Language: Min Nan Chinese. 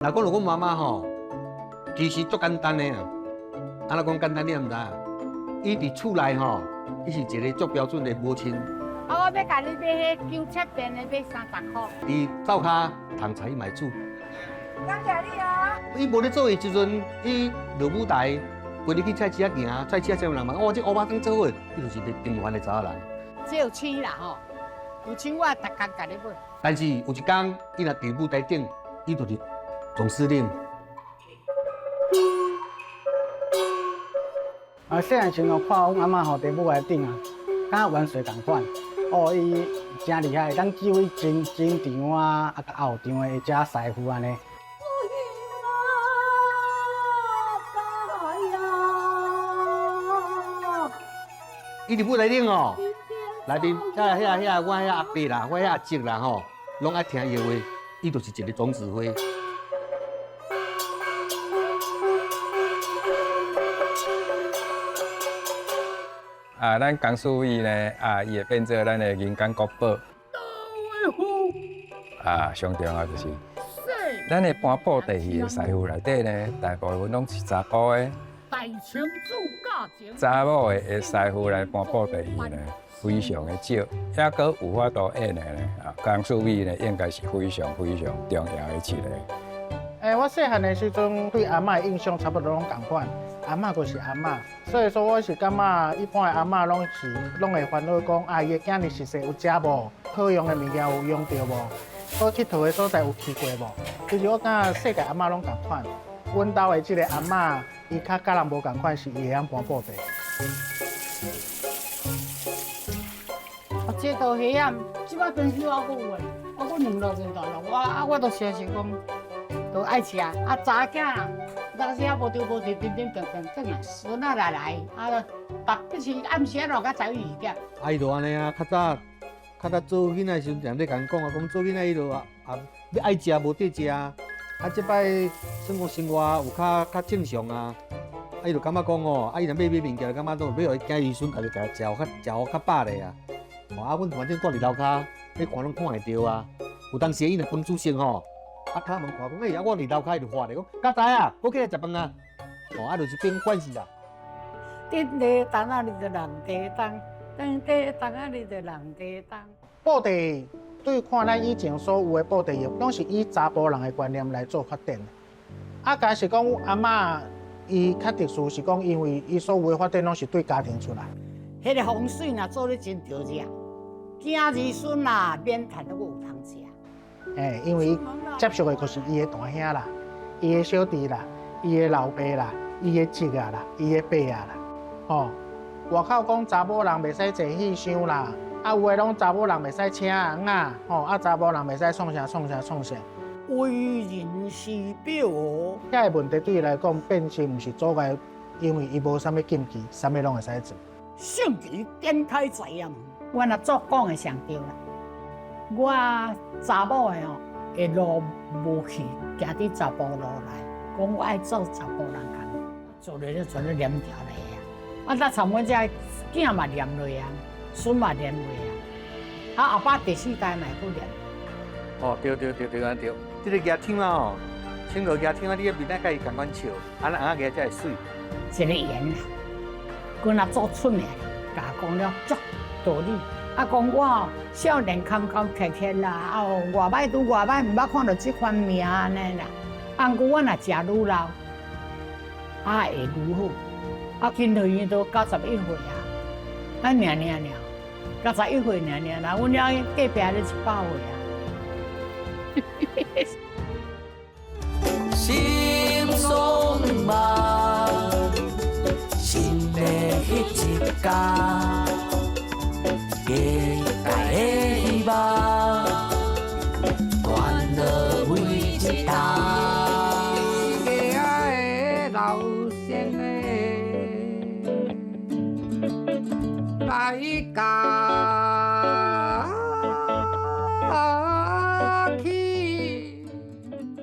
若講阮媽媽吼，其實足簡單的啊。按怎講簡單，你也毋知影。伊佇厝內吼，伊是一個足標準的母親。啊，我欲共你買彼97片的，買30箍。佇灶跤烘菜伊嘛會煮。感謝你哦。伊無咧做的時陣，伊落舞台，規日去菜市仔行，菜市仔有人問哦，這烏肉湯做好的，伊就是一個平凡的查某人。這有青啦吼，有青我逐工共你買。但是有一工，伊若佇舞台頂，伊就是總司令。啊，細漢時哦，看阮阿嬤吼佇舞台頂啊，敢元帥仝款。哦，伊誠厲害，當指揮前前場啊，啊，後場的遮師傅按呢。伊佇舞台頂哦，內面遐遐遐，我遐阿伯啦，我遐阿叔啦吼，攏愛聽伊的話，伊就是一個總指揮。啊，咱江淑美呢，啊，伊會變做咱的人間國寶。啊，上重要就是，咱的搬布袋戲的師傅內底呢，大部分攏是查埔的。查某的師傅來搬布袋戲呢，非常的少，抑閣有法度演的呢，啊，江淑美呢，應該是非常非常重要的一個。欸，我細漢的時陣對阿嬤的印象差不多攏仝款，阿嬤就是阿嬤，所以說我是感覺一般的阿嬤攏是攏會煩惱講，啊，伊的囝兒實際有食無？好用的物件有用著無？好𨑨迌的所在有去過無？其實我感覺世界阿嬤攏仝款，阮兜的這個阿嬤，伊較佮人無仝款，是伊會曉搬布袋。啊，這道戲啊，這擺東西我閣有的，我閣兩落兩大落，我啊我都相信講，都愛食啊，查某囝啦，當時啊無著無佇點點轉轉轉來，孫仔來來，啊，逐日是暗時啊落到11、12點。啊，伊就按呢啊，較早較早做囡仔時陣，常咧共講啊，講做囡仔伊就啊啊，欲愛食無得食啊。啊，這擺算講生活有較較正常啊。啊，伊就感覺講哦，啊，伊若欲買物件，就感覺講欲予伊囝兒孫家己食食予較食予較飽咧啊。啊，阮反正蹛佇樓跤，你看攏看會著啊。有當時伊若飯煮熟吼，啊，敲門看講，欸，啊，我佇樓跤伊就喊咧，講，家仔啊，閣起來食飯啊。哦，啊，就是變關係啦。頂地東仔你就人地東，頂地東仔你就人地東。布袋對看咱以前所有的布袋戲，攏是以查埔人的觀念來做發展的。啊，假是講阮阿嬤伊較特殊，是講因為伊所有的發展攏是對家庭出來。彼個風水若做得真著者，囝兒孫啊免趁都閣有通食。欸，因為伊接觸的就是伊的大兄啦，伊的小弟啦，伊的老爸啦，伊的侄仔啦，伊的伯仔啦，吼。外口講查某人袂使坐戲箱啦，啊有的攏查某人袂使請尪仔，吼啊查某人袂使創啥創啥創啥。為人師表。遐个問題對伊來講變成毋是阻礙，因為伊無啥物禁忌，啥物攏會使做。聖旨點開在啊！我若做講的上對啦。我查某的吼，的路無去，行佇查埔路內，講我愛做查埔人工，做咧咧全咧黏牢來啊！啊，那參阮遮囝嘛念落啊，孫嘛念落啊，啊阿爸第四代嘛會閣念。哦，對對對對啊對，這個舉槍啊吼，穿落舉槍啊，你的面仔佮伊仝款笑，按呢尪仔舉才會媠。一個緣啦，阮阿祖出名，共講了足道理。啊，講我少年坎坎坷坷啦，啊，偌歹拄偌歹，毋捌看著這番命按呢啦。啊，毋過我若食愈老，啊會愈好。啊，今年都91歲啊，啊，爾爾爾，91歲爾爾啦，阮遐隔壁咧100歲啊。心爽夢，新的彼一天，世界的希望，歡樂每一天。的老先的來到。